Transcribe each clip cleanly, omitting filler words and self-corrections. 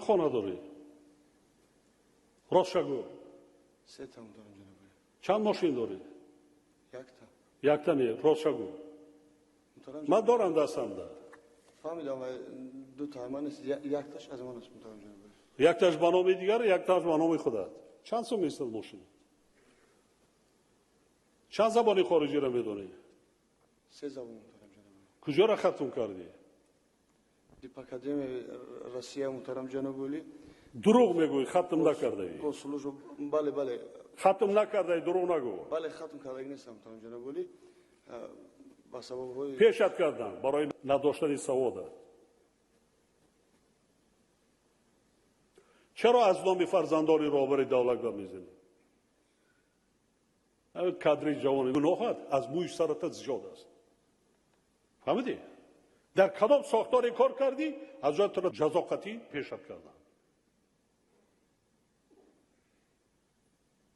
Хона дорӣ? Ростша гӯ. Се та дорам, ҷаноби. Чанд мошин дорӣ? Якта. Якта не, ростша гӯ. Ман дорам дастамда. Фаҳмидам, ду та ман нест, якташ аз ман аст, муҳтарам ҷаноби. Якташ ба номи дигар, якташ ба номи худат. Чанд сум местад мошин? Чанд забони хориҷиро медонӣ? Се забон, муҳтарам ҷаноби. Куҷоро хатм кардӣ? Дипакадемияи Россия, муҳтарам ҷаноби. Дурӯғ мегӯӣ, хатм накардаӣ. Госслужба, бале, бале. Хатм накардаӣ, дурӯғ нагӯ. Бале, хатм кардаги нестам, муҳтарам ҷаноби. Ба сабабҳои пешат кардам барои надоштани савода. Чаро аз номи фарзандони роҳбари давлат гап мезанӣ? Кадри ҷавони гуноҳат аз мӯи сарата зиёд аст. Фаҳмидӣ? Дар кадом сохторе кор кардӣ, аз ҷои туро ҷазо қатъӣ пешат кардам.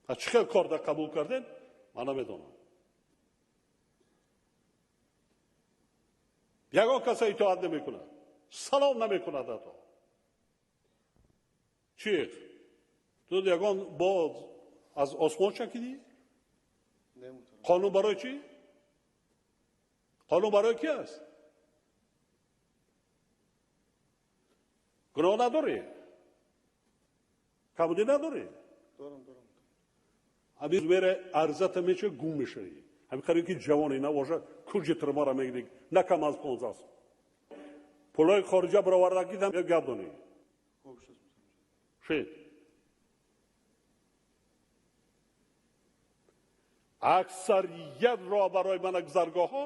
Аз чӣ хел кор дар қабул кардем, ман намедонам. Ягон каса итоат намекунад, салом намекунад ҳатто. Чӣ? Ту ягон боз аз осмон чакидӣ? Қонун барои чӣ? Қонун барои ки аст? Гуноҳ надорӣ? Камудӣ надорӣ? Дорам, дорам. Ҳамин мере арзата меча гум мешавӣ. Ҳамин қариб ки ҷавоне набошад, куҷи тирмара мегирӣ, на кам аз 15 сол. Пулҳои хориҷа баровардагӣ дам гап донӣ. Шед. Аксарият роҳбарои мана гузаргоҳҳо,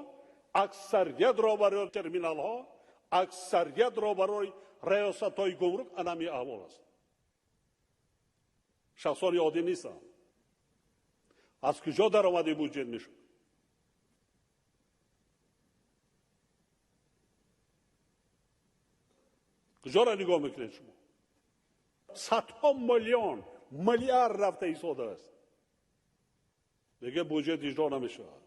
аксарият роҳбарои терминалҳо, аксарият роҳбарои раёсатҳои гумрук анами аҳвол аст. Шахсони оддӣ нестанд. Аз куҷо даромади буҷет мешуд? Куҷоро нигоҳ мекунед шумо? Садҳо миллион, миллиард рафта истодааст. Дигар буҷет иҷро намешавад.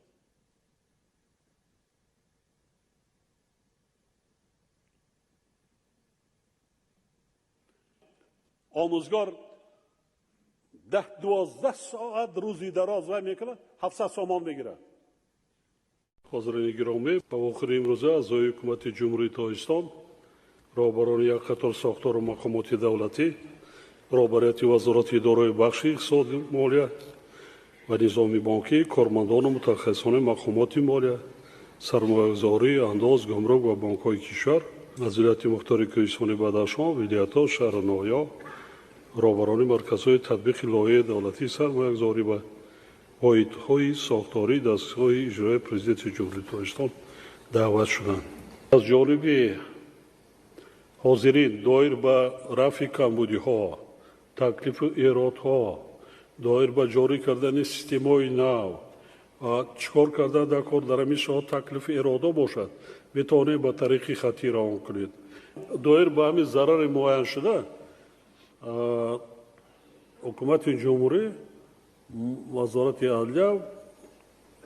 Омӯзгор 10-12 соат рӯзи дароз вай мекунад, 700 сомон мегирад. Ҳозирини гиромӣ, ба охири имрӯза аъзои ҳукумати Ҷумҳурии Тоҷикистон, роҳбарони як қатор сохтору мақомоти давлатӣ, роҳбарияти вазорати идораи бахши иқтисоди молия ва низоми бонкӣ, кормандону мутахассисони мақомоти молия, сармоягузорӣ, андоз, гумрук ва бонкҳои кишвар аз вилояти мухтори Кӯҳистони Бадахшон, вилоятҳо, шаҳру ноҳияҳо, роҳбарони марказҳои татбиқи лоиҳаи давлатии сармоягузорӣ ва воҳидҳои сохтории дастгоҳи иҷроияи Президенти Ҷумҳурии Тоҷикистон даъват шуданд. Аз ҷониби ҳозирин доир ба рафъи камбудиҳо, таклифу эродҳо, доир ба ҷорӣ кардани системаҳои нав, чӣ кор кардан дар кор дар ҳамин соҳа таклифу эродҳо бошад, метавонед ба тариқи хаттӣ равон кунед. Доир ба ҳамин зарари муайяншуда, ҳукумати ҷумҳурӣ, вазорати адлия,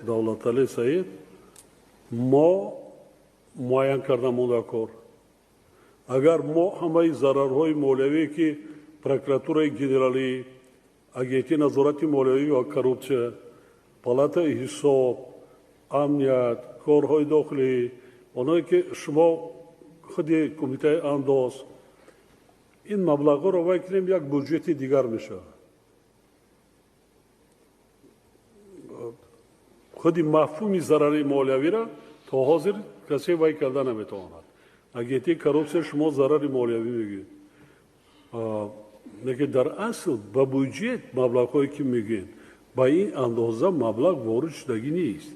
Давлаталӣ Саид, мо муайян карда монда кор. Агар мо ҳамаи зарарҳои молиявие ки прокуратураи генералӣ, агентии назорати молиявӣ ва коррупсия, палатаи ҳисоб, амният, корҳои дохилӣ, оное ки шумо худи кумитаи андоз, ин маблағҳоро вай кунем, як буҷети дигар мешавад. Худи мафҳуми зарари молиявиро то ҳозир касе вай карда наметавонад. Агентии коррупсия шумо зарари молиявӣ мегӯед. Лекин дар асл ба буҷет маблағҳое ки мегӯед, ба ин андоза маблағ ворид шудагӣ нест.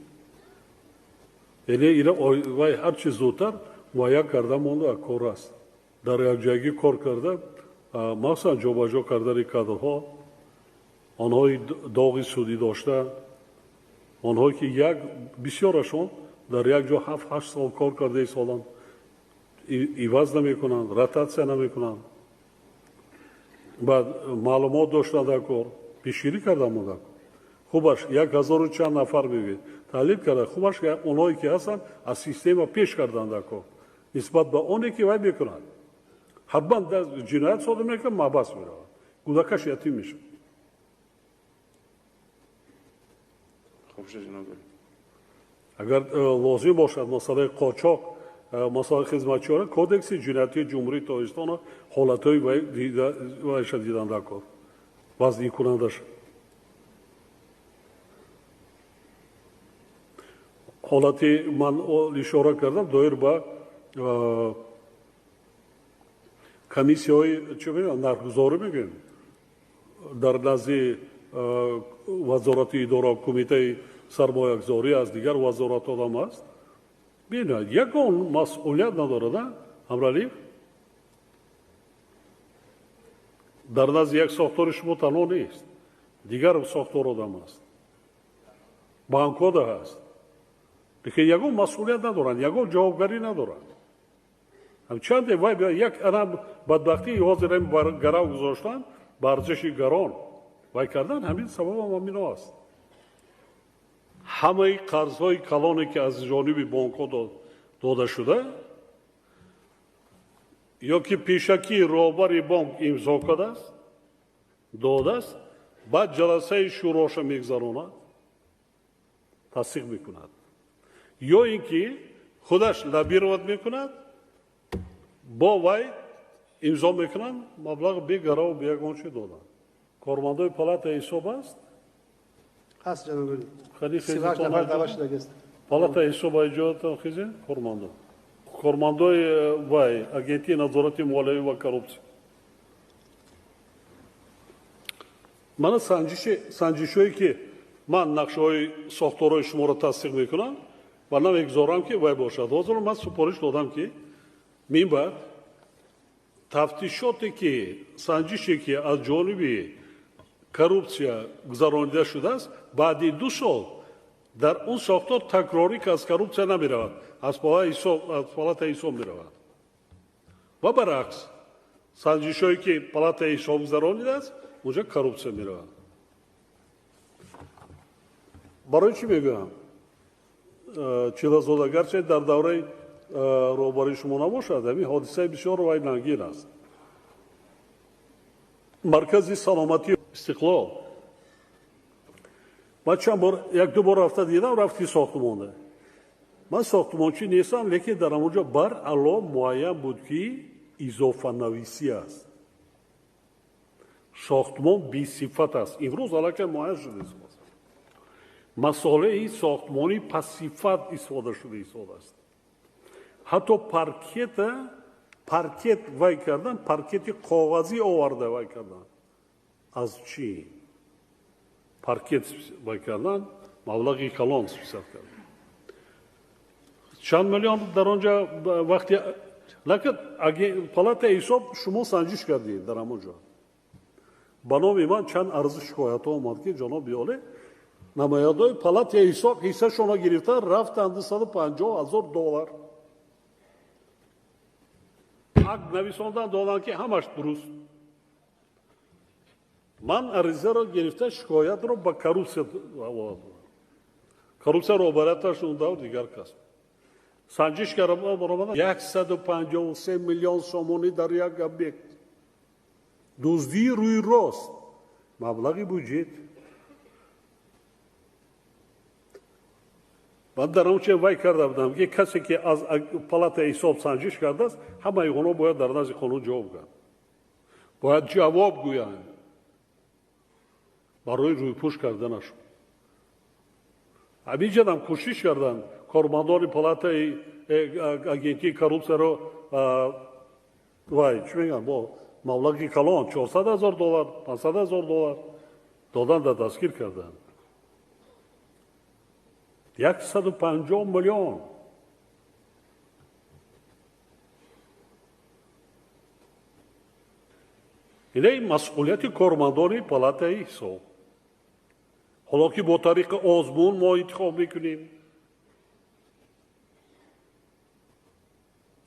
Яъне ина вай ҳарчи зудтар муайян карда монда кор аст. Дар якҷоягӣ кор карда, махсусан ҷобаҷо кардани кадрҳо, онҳои доғи судӣ дошта, онҳое ки як бисёрашон дар як ҷо 7-8 сол кор карда истоданд, иваз намекунанд, ротатсия намекунанд. Баъд маълумот дошта дар кор, пешгирӣ карда монда кор. Хубаш як ҳазору чанд нафар мегӯед, таҳлил карда, хубаш онҳое ки ҳастанд аз система пеш карданд дар кор нисбат ба оне ки вай мекунад. Ҳатман ҷиноят содир мекунад, маҳбас меравад. Кӯдакаш ятим мешавад. Агар лозим бошад масъалаи қочоқ, масъалаи хизматчиёна, кодекси ҷиноятии Ҷумҳурии Тоҷикистон ҳолатҳои вайша дидан даркор, вазникунандаша. Ҳолати ман ишора кардам доир ба комиссияҳои чӣ мегӯям, нархгузорӣ мегӯем, дар назди вазорати идора, кумитаи сармоягузорӣ аз дигар вазоратҳо ҳам аст. Бинед, ягон масъулият надорад, Ҳамралиев? Дар назди як сохтори шумо танҳо нест, дигар сохтор одам аст, банкҳо ҳаст. Лекин ягон масъулият надоранд, ягон ҷавобгарӣ надоранд. Чанде вай як ана бадбахтии ҳозир гарав гузоштан ба арзиши гарон вай кардан, ҳамин сабабам ҳамино аст. Ҳамаи қарзҳои калоне ки аз ҷониби бонкҳо дода шуда, ё ки пешакӣ роҳбари бонк имзо кардааст, додааст, баъд ҷаласаи шӯроша мегузаронад, тасдиқ мекунад, ё ин ки худаш лоббировать мекунад, бо вай имзо мекунанд, маблағ бегараву беягон чӣ доданд. Кормандои палатаи ҳисоб аст? Ҳаст, ҷаноби олӣ. 38 нафар даъват шудагист. Палатаи ҳисоб иҷодатон хизе? Кормандо. Кормандои вай, агентии назорати молиявӣ ва коррупсия. Мана санҷишҳое ки ман нақшаҳои сохторҳои шуморо тасдиқ мекунам ва намегузорам ки вай бошад. Ҳозир ман супориш додам ки минбаъд тафтишоте ки санҷише ки аз ҷониби коррупсия гузаронида шудааст, баъди 2 сол дар он сохтор такрорӣ ки аз коррупсия намеравад, аз палатаи ҳисоб меравад. Ва баръакс, санҷишҳое ки палатаи ҳисоб гузаронидааст, онҷа коррупсия меравад. Барои чӣ мегӯям? Чилазода, гарчи дар давраи роҳбарии шумо набошад, ҳамин ҳодисаи бисёр вайнангин аст. Маркази саломатии Истиқлол. Ман чанд бор, як-ду бор рафта дидам, рафти сохтмонда. Ман сохтмончӣ нестам, лекин дар ҳамонҷо баръало муайян буд ки изофанависӣ аст. Сохтмон бесифат аст. Имрӯз аллакай муайян шуда истодааст. Масолеҳи сохтмонӣ пасифат истифода шуда истодааст. Ҳатто паркет вай кардан, паркети коғазӣ оварда вай кардан. Аз чӣ? Паркет вай кардан, маблағи калон списат кардан. Чанд миллион дар он ҷо вақти накард, палатаи ҳисоб шумо санҷиш кардед дар ҳамон ҷо. Ба номи ман чанд арзу шикоятҳо омад ки ҷаноби олӣ намояндаҳои палатаи ҳисоб ҳиссашонро гирифтан, рафтанд 250 000 доллар. Акт нависондан доданд ки ҳамаш дуруст. Ман аризаро гирифта шикоятро ба коррупсия овардам. Коррупсия роҳбарияташ он давр дигар кас. Санҷиш кардам, баромадам 153 миллион сомонӣ дар як объект. Дуздии рӯи рост, маблағи буҷет. Ман дар он чӣ вай карда будам ки касе ки аз палатаи ҳисоб санҷиш кардааст, ҳамаи онҳо бояд дар назди қонун ҷавоб гӯянд. Бояд ҷавоб гӯянд барои рӯйпӯш карданашон. Ҳаминҷадам кӯшиш карданд кормандони палатаи агентии коррупсияро вай чӣ мегӯянд, бо маблағи калон 400 000 доллар, 500 000 доллар додан дар дастгир карданд. 150 миллион. Инаи масъулияти кормандони палатаи ҳисоб. Ҳоло ки бо тариқи озмун мо интихоб мекунем.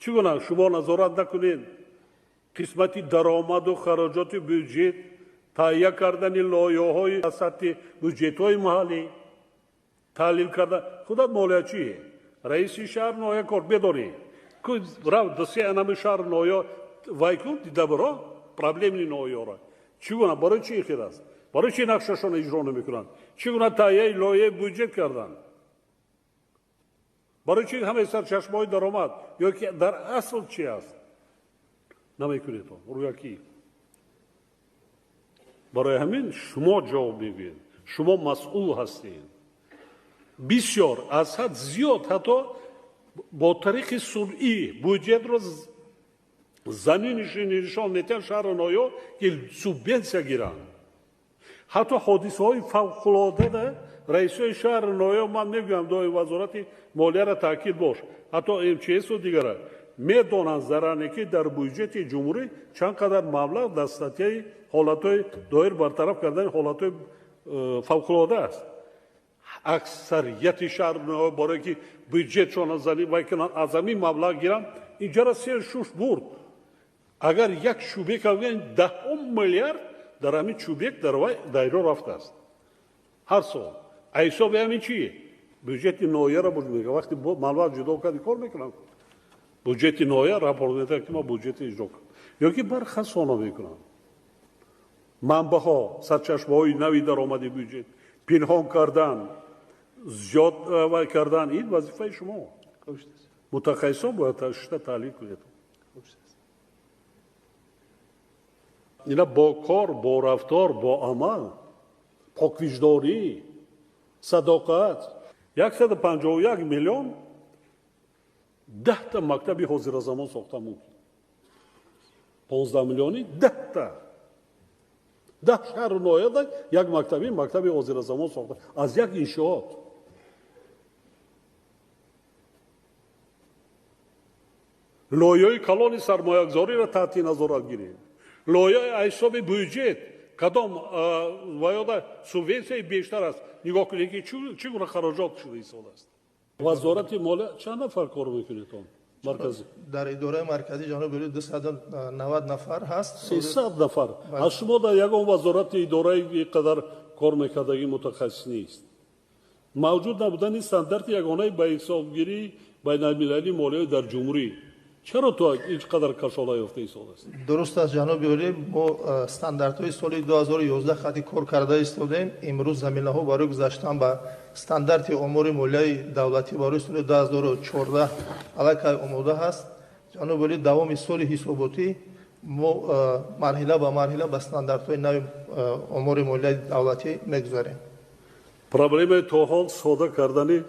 Чӣ гуна шумо назорат накунед қисмати даромаду хароҷоти бюҷет, таҳия кардани лоиҳаҳои сатҳи бюҷетҳои маҳаллӣ, таҳлил карда худат молиячӣ, раиси шаҳр ноҳия кор бедорӣ, рав дусе анами шаҳр ноҳия вай кун, дида биро проблемни ноҳияро. Чӣ гуна, барои чӣ хел аст? Барои чӣ нақшашон иҷро намекунанд? Чӣ гуна таҳияи лоиҳаи буҷет карданд? Барои чӣ ҳамаи сарчашмаҳои даромад ё ки дар асл чӣ аст? Намекунед он рӯякӣ. Барои ҳамин шумо ҷавоб мегӯед, шумо масъул ҳастед. Бисёр аз ҳад зиёд ҳатто бо тариқи сунъӣ буҷетро заминишини нишон медиҳанд шаҳру ноҳияҳо, ки субвенсия гиранд. Ҳатто ҳодисаҳои фавқулодада раисои шаҳру ноҳияҳо, ман мегӯям доим вазорати молияро таъкид бош, ҳатто МЧСу дигара медонанд заране, ки дар буҷети ҷумҳурӣ чанд қадар маблағ дар статьяи ҳолатҳои доир бартараф кардани ҳолатҳои фавқулода аст. Аксарияти шаҳру ноҳияҳо барое ки буҷетшонро вай кунанд, аз ҳамин маблағ гиранд, инҷара сер шуш бурд. Агар як чӯбек гӯянд, 10 миллиард дар ҳамин чӯбек дар вай дайро рафтааст ҳар сол. А ҳисоби ҳамин чи? Буҷети ноҳияро буд мегӯяд. Вақте маблағ ҷудо карди, кор мекунам. Буҷети ноҳия рапорт медиҳад, ки ма буҷети иҷро кардам. Ё ки бархасона мекунанд. Манбаъҳо, сарчашмаҳои нави даромади буҷет, пинҳон кардан, зиёд вай кардан, ин вазифаи шумо. Мутахассисон бояд шишта таҳлил кунед. Ина бо кор, бо рафтор, бо амал, поквиҷдорӣ, садоқат. 151 миллион 10та мактаби ҳозиразамон сохта мумкин. 15 миллиони 10та. 10 шаҳру ноҳияда як мактаби ҳозиразамон сохта аз як иншоот. Лоиҳаи калони сармоягузориро таҳти назорат гирем. Лоиҳаи ҳисоби буҷет кадом ваёда субвенсияи бештар аст. Нигоҳ кунед, ки чӣ гуна хароҷот шуда истодааст. Вазорати молия чанд нафар кор мекунед он? Марказӣ? Дар идораи марказӣ ҷаноби олӣ 290 нафар ҳаст. 300 нафар. Аз шумо дар ягон вазорати идораи қадар кор мекардагӣ мутахассис нест. Мавҷуд набудани стандарти ягонаи ба ҳисобгирии байналмилалии молиявӣ дар ҷумҳурӣ. Чаро то ин қадар кашола ёфта истодааст? Дуруст аст ҷаноби олӣ, мо стандартҳои соли 2011 хати кор карда истодем. Имрӯз заминаҳо барои гузаштан ба стандарти омори молияи давлатӣ барои соли 2014 аллакай омода ҳаст. Ҷаноби олӣ, давоми соли ҳисоботӣ мо марҳила ба марҳила ба стандартҳои нави омори молияи давлатӣ мегузарем. Проблемаи то ҳол сода кардани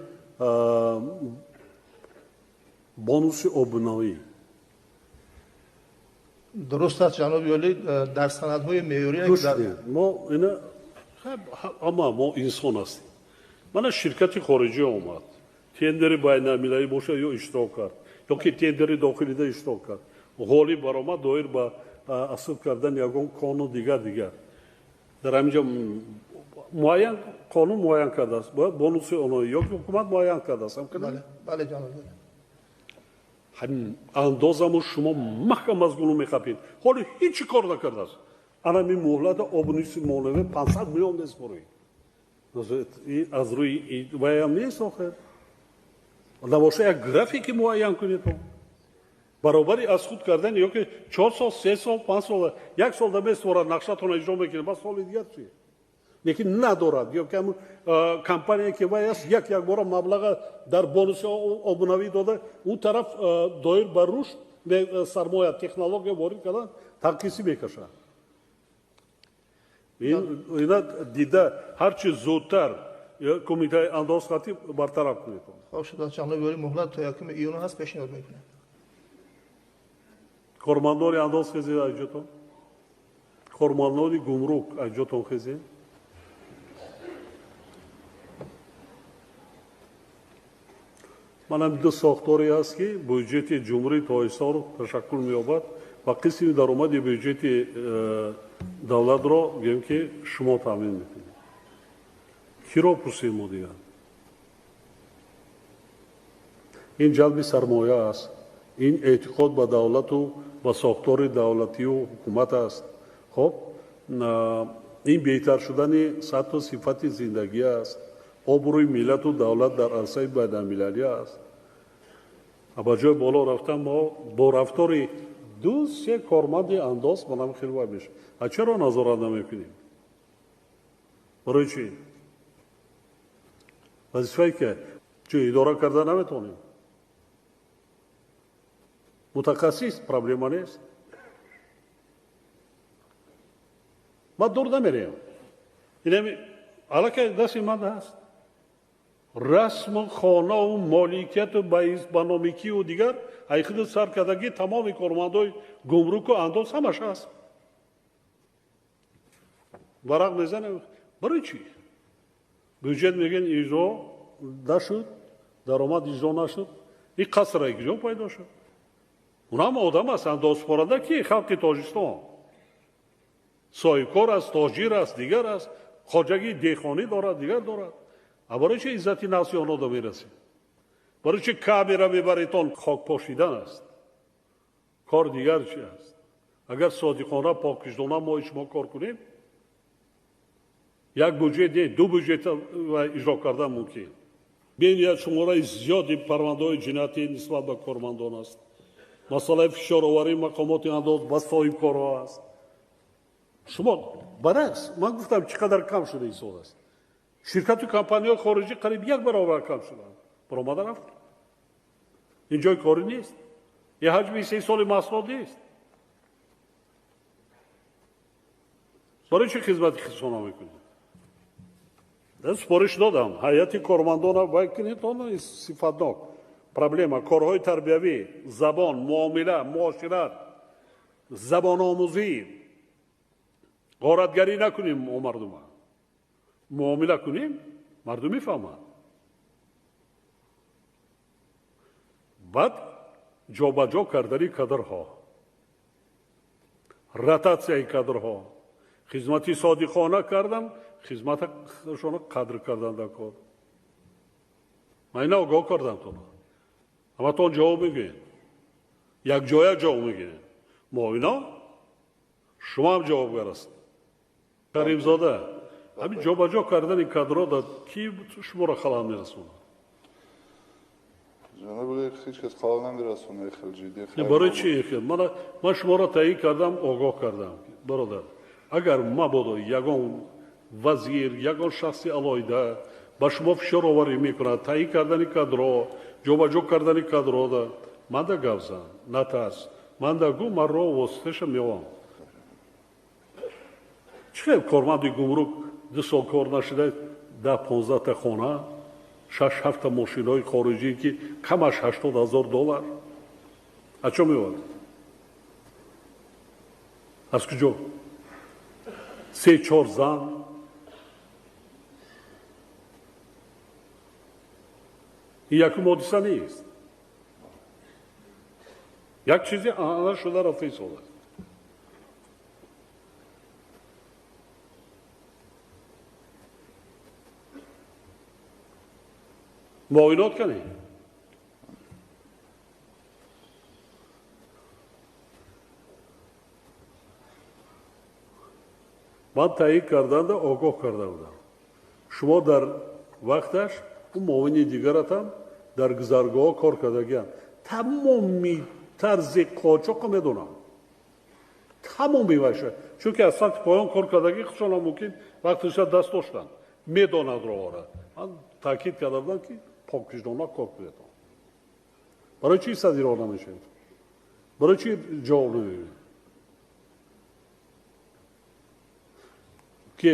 бонуси обунавӣ. Дуруст аст ҷаноби олӣ, дар санадҳои меъёрӣ мо ина ҳама мо инсон ҳастем. Мана ширкати хориҷӣ омад, тендери байналмилалӣ бошад ё иштирок кард, ё ки тендери дохилида иштирок кард, ғолиб баромад доир ба асл кардани ягон кону дигар дигар. Дар ҳамин ҷо муайян қонун муайян кардааст, бояд бонуси оно ё ки ҳукумат муайян кардааст. Бале ҷаноби олӣ. Ҳамин андозаму шумо маҳкам аз гулу мехапед. Ҳоло ҳеҷ чӣ кор накардааст. Ана ми муҳлата обуниси молиявӣ 500 миллион меспоред. Аз рӯи ваям нест охир. Набоша як графики муайян кунед. Баробари аз худ кардан ё ки 4 сол, 3 сол, 5 сол, як сол да меспорад, нақшатонро иҷро мекунед, баъд соли дигар чӣ? Лекин надорад. Ё ки ҳамун компания ки вай аст, як якбора маблаға дар бонуси обунавӣ дода, он тараф доир ба рушд сармоя, технология ворид кардан танқисӣ мекашад. Ина дида ҳарчи зудтар кумитаи андоз хатӣ бартараф кунед. Хоб шуд, ҷаноби олӣ, муҳлат то 1 июн ҳаст, пешниҳод мекунем. Кормандони андоз хезед аҷотон, кормандони гумрук аҷотон хезед. Манам ду сохторе ҳаст, ки буҷети ҷумҳурии Тоҷикистонро ташаккул меёбад ва қисми даромади буҷети давлатро гӯем ки шумо таъмин мекунед. Киро пурсем мо дигар? Ин ҷалби сармоя аст, ин эътиқод ба давлату ба сохтори давлатию ҳукумат аст. Хоб, ин беҳтар шудани сатҳу сифати зиндагӣ аст, обрӯи миллату давлат дар арсаи байналмилалӣ аст. Ба ҷои боло рафтан мо бо рафтори 2-3 корманди андоз манам хеле вай мешавад. А чаро назорат намекунем? Барои чӣ? Вазифае ки чӣ идора карда наметавонем. Мутахассис проблема нест. Ма дур намерем. Инами аллакай дасти ман ҳаст. Расму хонаву моликияту ба номикию дигар айхиду сар кардагӣ тамоми кормандои гумруку андоз ҳамаш ҳаст. Варақ мезанем. Барои чӣ? Бюджет мегӯянд иҷро нашуд, даромад иҷро нашуд. Ин қасра куҷо пайдо шуд? Унам одам аст, андозспоранда ки халқи Тоҷикистон. Соҳибкор аст, тоҷир аст, дигар аст, хоҷагии деҳқонӣ дорад, дигар дорад. А барои чӣ иззати нафси онҳо до мерасед? Барои чӣ камера мебаретон? Хок пошидан аст. Кор дигар чи аст? Агар содиқона, покиштона мо шумо кор кунем, як бюджет не, ду бюджет иҷро кардан мумкин. Бениҳоят шумораи зиёди парвандаҳои ҷиноятӣ нисбат ба кормандон аст. Масъалаи фишороварии мақомоти андоз ба соҳибкорҳо аст. Шумо баръакс, ман гуфтам чӣ қадар кам шуда ин сол аст. Ширкату компанияҳои хориҷӣ қариб як баробар кам шуданд. Баромада рафт. Ин ҷои корӣ нест. Ин ҳаҷми истеҳсоли маҳсулот нест. Барои чӣ хизмати хисона мекунед? Супориш додам. Ҳайати кормандона вай кунед, он сифатнок. Проблема корҳои тарбиявӣ, забон, муомила, муошират, забономӯзӣ. Ғоратгарӣ накунем мо мардума. Муомила кунем, мардум мефаҳмад. Баъд ҷобаҷо кардани кадрҳо, ротатсияи кадрҳо, хизмати содиқона кардан, хизматашонро қадр кардан дар кор. Ман ина огоҳ кардам тона. Ҳаматон ҷавоб мегӯед. Якҷоя ҷавоб мегӯед. Мо ино шумо ҳам ҷавобгар ҳастед. Каримзода, ҳамин ҷобаҷо кардани кадрҳо дар ки шуморо халал мерасонад? Ҷаноб, ҳеҷ кас халал намерасонад, хеле ҷиддӣ. Барои чӣ? Ман шуморо таъйин кардам, огоҳ кардам. Бародар, агар мабодо ягон вазир, ягон шахси алоҳида ба шумо фишороварӣ мекунад, таъйин кардани кадрҳо, ҷобаҷо кардани кадрҳо, ман да гап зан, натарс. Ман да гӯ, ман роҳ воситаша меовам. Чӣ хел корманди гумрук 2 сол кор нашуда, 10-15 хона, 6-7 мошинои хориҷӣ ки камаш $80,000. Аз чо меовард? Аз куҷо? 3-4 зан. Ин якум ҳодиса нест. Як чизе анъана шуда рафта истодааст. Муоинот кардем. Ман таъйин карданда огоҳ карда будам. Шумо дар вақташ ӯ муовини дигаратам дар гузаргоҳ кор кардагиам. Тамоми тарзи қочоқро медонам. Тамоми ваша. Чунки аз сатҳи поён кор кардагӣ худшонам мумкин вақтиша даст доштанд. Медонад роҳора. Ман таъкид карда будам ки покиштона кор кунед. Барои чӣ садиро намешавед? Барои чӣ ҷавоб намегӯед? Ки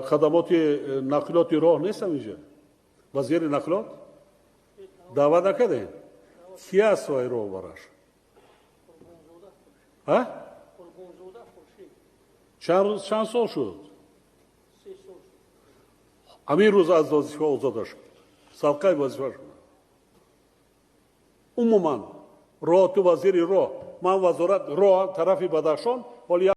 хадамоти нақлиёти роҳ нестам инҷа? Вазири нақлиёт даъват накардем? Ки аст вай роҳбараш? Чанд сол шуд? Ҳамин рӯз аз вазифа озода шуд. Сабқаи вазифа шуд. Умуман роҳ ту вазири роҳ, ман вазорат роҳ тарафи Бадахшон, ҳоли